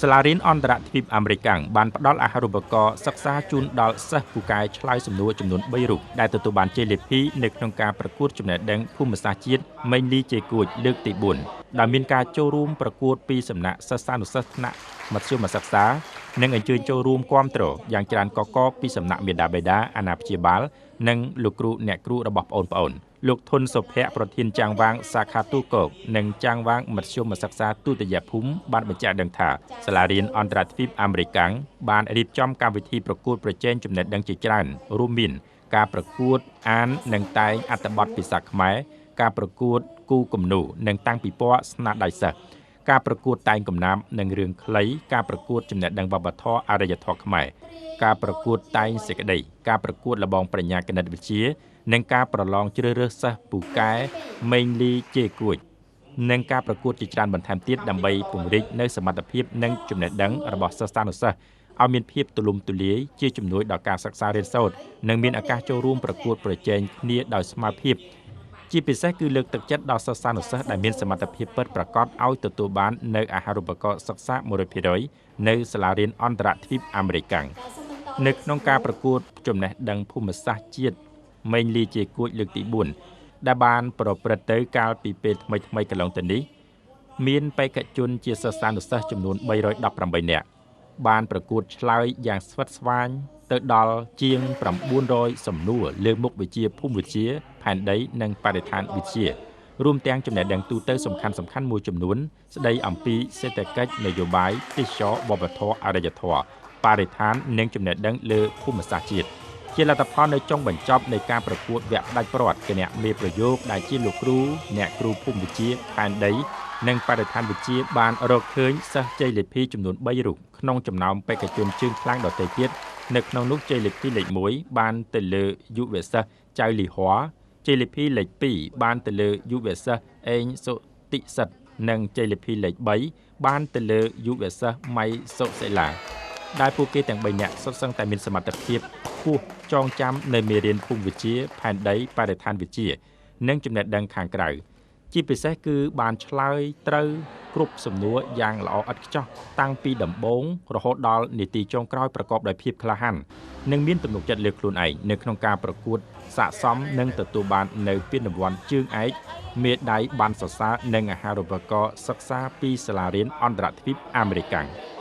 សាលារៀនអន្តរទ្វីបអាមេរិកាំងបានផ្ដល់អាហារូបករណ៍សិក្សាជូនដល់សិស្សពូកែឆ្លើយសំណួរចំនួន3រូបដែលទទួលបានជ័យលាភីនៅក្នុងការប្រកួតចំណេះដឹងភូមិសាស្ត្រជាតិម៉េងលីជេគួចលើកទី4ដែលមានការចូលរួមប្រកួតពីសំណាក់សិស្សានុសិស្សថ្នាក់មធ្យមសិក្សានិងអញ្ជើញចូលរួមគាំទ្រយ៉ាងច្រើនកកពីសំណាក់មាតាបិតាអាណាព្យាបាលនិងលោកគ្រូអ្នកគ្រូរបស់ប្អូនៗលោកធុនសុភ័ក្រប្រធានចាងវាងសាខាទូកកនិងចាងវាងមធ្យមសិក្សាទុតិយភូមិបានបញ្ជាក់ដឹងថាសាលារៀនអន្តរទ្វីបអាមេរិកាំងបានរៀបចំកម្មវិធីប្រកួតប្រជែងចំណេះដឹងជាច្រើនរួមមានការប្រកួតអាននិងតែងអត្ថបទភាសាខ្មែរការប្រកួតគូគំនូរនិងតាំងពិព័រណ៍ស្នាដៃសិស្សការប្រកួតតែងកំណាព្យនិងរឿងខ្លីការប្រកួតចំណេះដឹងវប្បធម៌អរិយធម៌ខ្មែរការប្រកួតតែងសេចក្តីការប្រកួតលបងប្រាជ្ញាគណិតវិទ្យានិងការប្រឡងជ្រើសរើសសិស្សពូកែម៉េងលីជេគួចនិងការប្រកួតជាច្រើនបន្ថែមទៀតដើម្បីពង្រីកនៅសមត្ថភាពនិងចំណេះដឹងរបស់សិស្សានុសិស្សឲ្យមានភាពទូលំទូលាយជាជំនួយដល់ការសិក្សារៀនសូត្រនិងមានឱកាសចូលរួមប្រកួតប្រជែងគ្នាដោយស្មើភាពជាពិសេសគឺលើកទឹកចិត្តដល់សិស្សានុសិស្សដែលមានសមត្ថភាពពិតប្រាកដឲ្យទទួលបាននៅអាហារូបករណ៍សិក្សា 100% នៅសាលារៀនអន្តរទ្វីបអាមេរិកាំងនៅក្នុងការប្រកួតចំណេះដឹងភូមិសាស្ត្រជាតិម៉េងលីជាគួចលើកទី4ដែលបានប្រព្រឹត្តទៅកាលពីពេលថ្មីៗកន្លងទៅនេះមានបេក្ខជនជាសិស្សានុសិស្សចំនួន318នាក់បានប្រកួតឆ្លើយយ៉ាងស្វិតស្វាញទៅដល់ជាង900សំណួរលើមុខវិជ្ជាភូមិវិទ្យាផែនដីនិងបរិស្ថានវិទ្យារួមទាំងចំណេះដឹងទូទៅសំខាន់ៗមួយចំនួនស្ដីអំពីសេដ្ឋកិច្ចនយោបាយទេសចរណ៍វប្បធម៌អរិយធម៌បរិស្ថាននិងចំណេះដឹងលើភូមិសាស្ត្រជាតិជាលទ្ធផលនៅចុងបញ្ចប់នៃការប្រកួតវគ្គផ្ដាច់ព្រាត់គណៈមេប្រយោគដែលជាលោកគ្រូអ្នកគ្រូភូមិវិទ្យាផែនដីនិងបរិស្ថានវិទ្យាបានរកឃើញសិស្សជ័យលាភីចំនួន3រូបក្នុងចំណោមបេក្ខជនជើងខ្លាំងដទៃទៀតនៅក្នុងនោះជ័យលាភីលេខ1បានទៅលើយុវសិស្សចៅលីហួរជ័យលាភីលេខ2បានទៅលើយុវសិស្សអេងសុតិសិទ្ធនិងជ័យលាភីលេខ3បានទៅលើយុវសិស្សម៉ៃសុសិលាដែលពួកគេទាំង3នាក់សុទ្ធសឹងតែមានសមត្ថភាពខ្ពស់ចងចាំនៅមេរៀនភូមិវិទ្យាផែនដីបរិស្ថានវិទ្យានិងចំណេះដឹងខាងក្រៅជាពិសេសគឺបានឆ្លើយត្រូវគ្រប់សំណួរយ៉ាងល្អឥតខ្ចោះតាំងពីដំបូងរហូតដល់នាទីចុងក្រោយប្រកបដោយភាពក្លាហាននិងមានទំនុកចិត្តលើខ្លួនឯងនៅក្នុងការប្រកួតស័ក្តិសមនិងទទួលបាននៅពានរង្វាន់ជើងឯកមេដាយបានសរសើរនិងអាហារូបករណ៍សិក្សាពីសាលារៀនអន្តរទ្វីបអាមេរិកាំង។